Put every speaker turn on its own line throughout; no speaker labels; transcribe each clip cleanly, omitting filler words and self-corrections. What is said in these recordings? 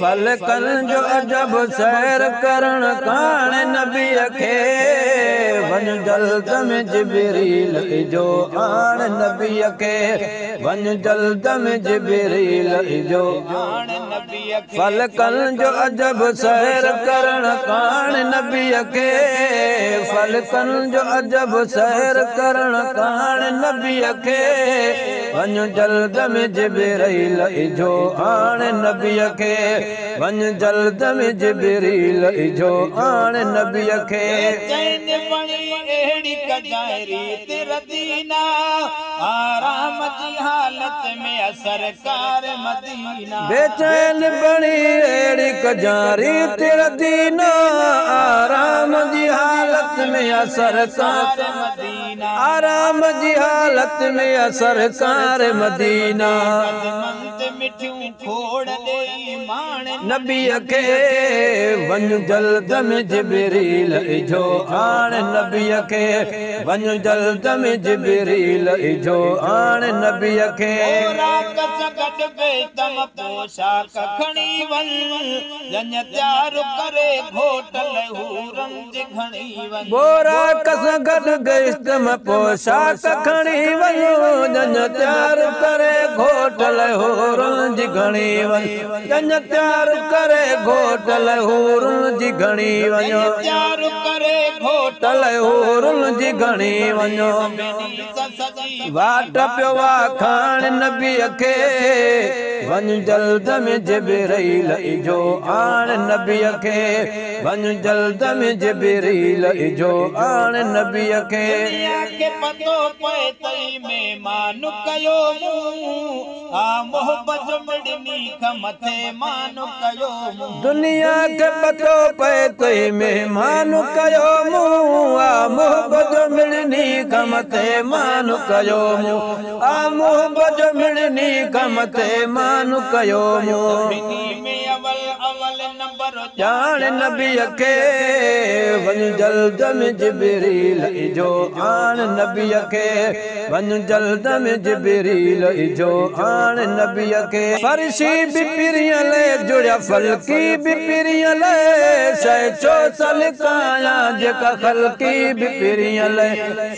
फलकन जो अजब सैर करण कान नबी खे वञ जल्द में जिब्रील जो आण नबी खे वञ जल्द में जिब्रील जो फलकन जो अजब सैर करण कान नबी खे फलकन जो अजब सैर करण कान नबी खे वञ जल्द में जिब्रील जो आण नबी खे वञ जल्द में जिब्रील जो आण नबी खे
चैन बणी अहिड़ी कजाए रीत रदीना आराम जी हालत में सरकार मदीना
बेचैन बणी अहिड़ी कजा रीत रदीना आराम जी हालत में सरकार
मदीना
आराम जी हालत में सरकार मदीना
मिठियूं खोड़ ॾेई माण
नबी खे वञ जल्द में जिब्रील जो आण नबी खे वञ जल्द में जिब्रील जो आण नबी खे
पोशाक खणी वञ ॼञ तयार करे घोट लहूरनि जी घणी वञ
बोरा कस गॾु गइस्तम पोशाक खणी वञ ॼञ तयार करे घोट लहूरनि जी घणी वञ ॼञ तयार करे घोट लहूरनि जी घणी वञ
तयार करे घोट
लहूरनि जी घणी वञ वाट पियो वाखाण नबी खे वञ जल्द में जिब्रील जो आण नबी खे वञ जल्द में जिब्रील जो आण नबी खे
दुनिया खे पतो पए तई मेहमान कयो मूं आ मोहब्बत जो मिड़नी खां मथे मान कयो मूं
दुनिया खे पतो पए तई मेहमान कयो मूं आ मोहब्बत जो मिड़नी खां मथे मान कयो मूं आ मोहब्बत जो मिड़नी खां मथे मान कयो मूं ॼाण नबी खे वञ जल्द में जिब्रील जो आण नबी खे वञ जल्द में जिब्रील जो आण नबी खे फर्शी बि पिरीअ ले जुड़िया फलकी बि पिरीअ ले शइ छो सलकाया जेका खलकी बि पिरीअ ले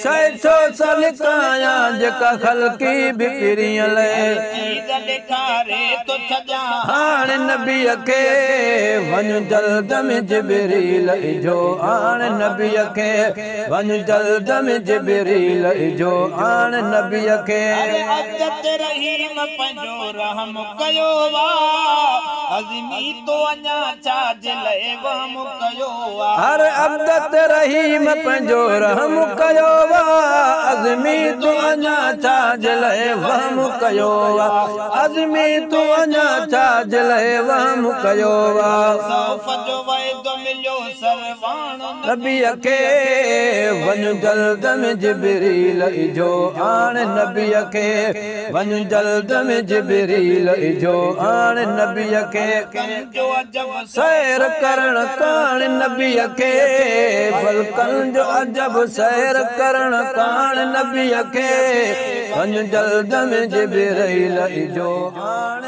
शइ छो सलकाया जेका खलकी बि पिरीअ ले हाणे नबी खे वञ जल्द में जिब्रील जो आण नबी खे वञ जल्द में जिब्रील जो आण नबी खे
अब्दत रहीम पंहिंजो रहम कयो वा अज़मी तो अञा छा जे वहम कयो वा
हर अब्दत रहीम पंहिंजो रहम कयो वा अज़मी तो अञा छा जे वहम कयो वा अज़मी तो अञा छा जे वहम कयो वा नबी खे वञ जल्द में जिब्रील जो आण नबी खे वञ जल्द में जिब्रील जो आण नबी खे सैर करण काण नबी खे फलकन जो अजब सैर करण काण नबी खे वञ जल्द में जिब्रील जो आण।